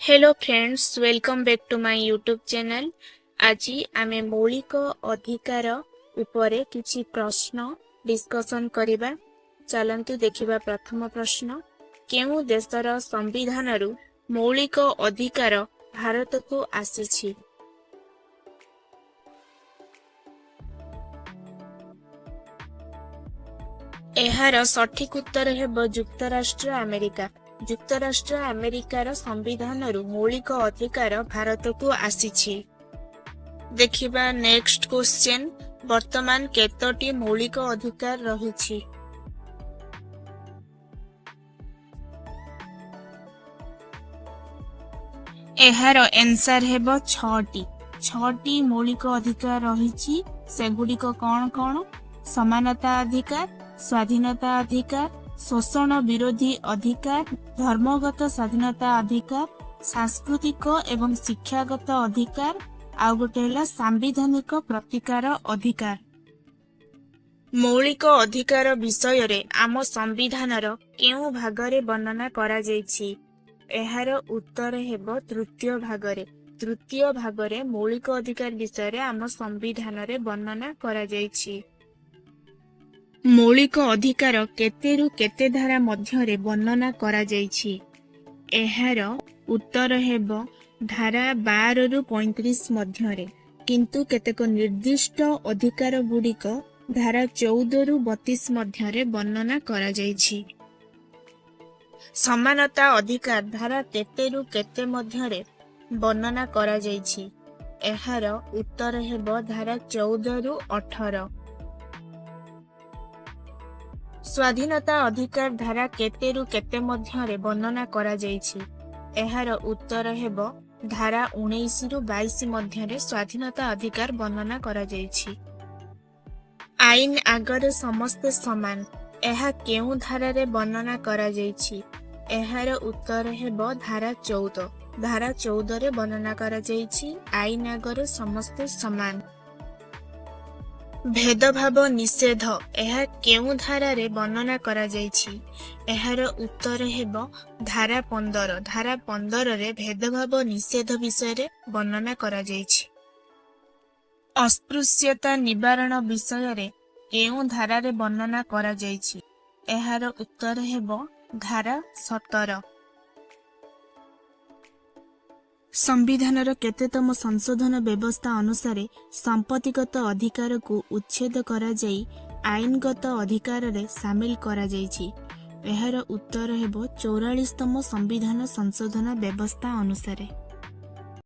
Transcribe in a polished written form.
Hello friends, welcome back to my YouTube channel. ଆଜି ଆମେ ମୌଳିକ ଅଧିକାର ଉପରେ କିଛି ପ୍ରଶ୍ନ ଡିସ୍କସନ୍ କରିବା। ଚାଲନ୍ତୁ ଦେଖିବା ପ୍ରଥମ ପ୍ରଶ୍ନ। କେଉଁ ଦେଶର ସମ୍ବିଧାନରୁ ମୌଳିକ ଅଧିକାର ଭାରତକୁ ଆସିଛି? ଏହାର ସଠିକ ଉତ୍ତର ହେବ ଯୁକ୍ତରାଷ୍ଟ୍ର ଆମେରିକା। ଯୁକ୍ତରାଷ୍ଟ୍ର ଆମେରିକାର ସମ୍ବିଧାନରୁ ମୌଳିକ ଅଧିକାର ଭାରତକୁ ଆସିଛି। ଦେଖିବା ନେକ୍ସଟ କ୍ୱେଶ୍ଚେନ୍। ବର୍ତ୍ତମାନ କେତୋଟି ମୌଳିକ ଅଧିକାର ରହିଛି? ଏହାର ଏନ୍ସର ହେବ ଛଅଟି। ଛଅଟି ମୌଳିକ ଅଧିକାର ରହିଛି। ସେଗୁଡ଼ିକ କ'ଣ କ'ଣ? ସମାନତା ଅଧିକାର, ସ୍ୱାଧୀନତା ଅଧିକାର, ଶୋଷଣ ବିରୋଧୀ ଅଧିକାର, ଧର୍ମଗତ ସ୍ୱାଧୀନତା ଅଧିକାର, ସାଂସ୍କୃତିକ ଏବଂ ଶିକ୍ଷାଗତ ଅଧିକାର, ଆଉ ଗୋଟେ ହେଲା ସାମ୍ବିଧାନିକ ପ୍ରତିକାର ଅଧିକାର। ମୌଳିକ ଅଧିକାର ବିଷୟରେ ଆମ ସମ୍ବିଧାନର କେଉଁ ଭାଗରେ ବର୍ଣ୍ଣନା କରାଯାଇଛି? ଏହାର ଉତ୍ତର ହେବ ତୃତୀୟ ଭାଗରେ। ତୃତୀୟ ଭାଗରେ ମୌଳିକ ଅଧିକାର ବିଷୟରେ ଆମ ସମ୍ବିଧାନରେ ବର୍ଣ୍ଣନା କରାଯାଇଛି। ମୌଳିକ ଅଧିକାର କେତେରୁ କେତେ ଧାରା ମଧ୍ୟରେ ବର୍ଣ୍ଣନା କରାଯାଇଛି? ଏହାର ଉତ୍ତର ହେବ ଧାରା 12ରୁ 35 ମଧ୍ୟରେ। କିନ୍ତୁ କେତେକ ନିର୍ଦ୍ଦିଷ୍ଟ ଅଧିକାର ଗୁଡ଼ିକ ଧାରା 14ରୁ 32 ମଧ୍ୟରେ ବର୍ଣ୍ଣନା କରାଯାଇଛି। ସମାନତା ଅଧିକାର ଧାରା କେତେରୁ କେତେ ମଧ୍ୟରେ ବର୍ଣ୍ଣନା କରାଯାଇଛି? ଏହାର ଉତ୍ତର ହେବ ଧାରା 14ରୁ 18। ସ୍ୱାଧୀନତା ଅଧିକାର ଧାରା କେତେରୁ କେତେ ମଧ୍ୟରେ ବର୍ଣ୍ଣନା କରାଯାଇଛି? ଏହାର ଉତ୍ତର ହେବ ଧାରା 19ରୁ 22 ମଧ୍ୟରେ ସ୍ୱାଧୀନତା ଅଧିକାର ବର୍ଣ୍ଣନା କରାଯାଇଛି। ଆଇନ ଆଗରେ ସମସ୍ତେ ସମାନ, ଏହା କେଉଁ ଧାରାରେ ବର୍ଣ୍ଣନା କରାଯାଇଛି? ଏହାର ଉତ୍ତର ହେବ ଧାରା 14। ଧାରା 14ରେ ବର୍ଣ୍ଣନା କରାଯାଇଛି ଆଇନ ଆଗରେ ସମସ୍ତେ ସମାନ। ଭେଦଭାବ ନିଷେଧ, ଏହା କେଉଁ ଧାରାରେ ବର୍ଣ୍ଣନା କରାଯାଇଛି? ଏହାର ଉତ୍ତର ହେବ ଧାରା 15। ଧାରା 15ରେ ଭେଦଭାବ ନିଷେଧ ବିଷୟରେ ବର୍ଣ୍ଣନା କରାଯାଇଛି। ଅସ୍ପୃଶ୍ୟତା ନିବାରଣ ବିଷୟରେ କେଉଁ ଧାରାରେ ବର୍ଣ୍ଣନା କରାଯାଇଛି? ଏହାର ଉତ୍ତର ହେବ ଧାରା 17। ସମ୍ବିଧାନର କେତେତମ ସଂଶୋଧନ ବ୍ୟବସ୍ଥା ଅନୁସାରେ ସମ୍ପତ୍ତିଗତ ଅଧିକାରକୁ ଉଚ୍ଛେଦ କରାଯାଇ ଆଇନଗତ ଅଧିକାରରେ ସାମିଲ କରାଯାଇଛି? ଏହାର ଉତ୍ତର ହେବ 44ତମ ସମ୍ବିଧାନ ସଂଶୋଧନ ବ୍ୟବସ୍ଥା ଅନୁସାରେ।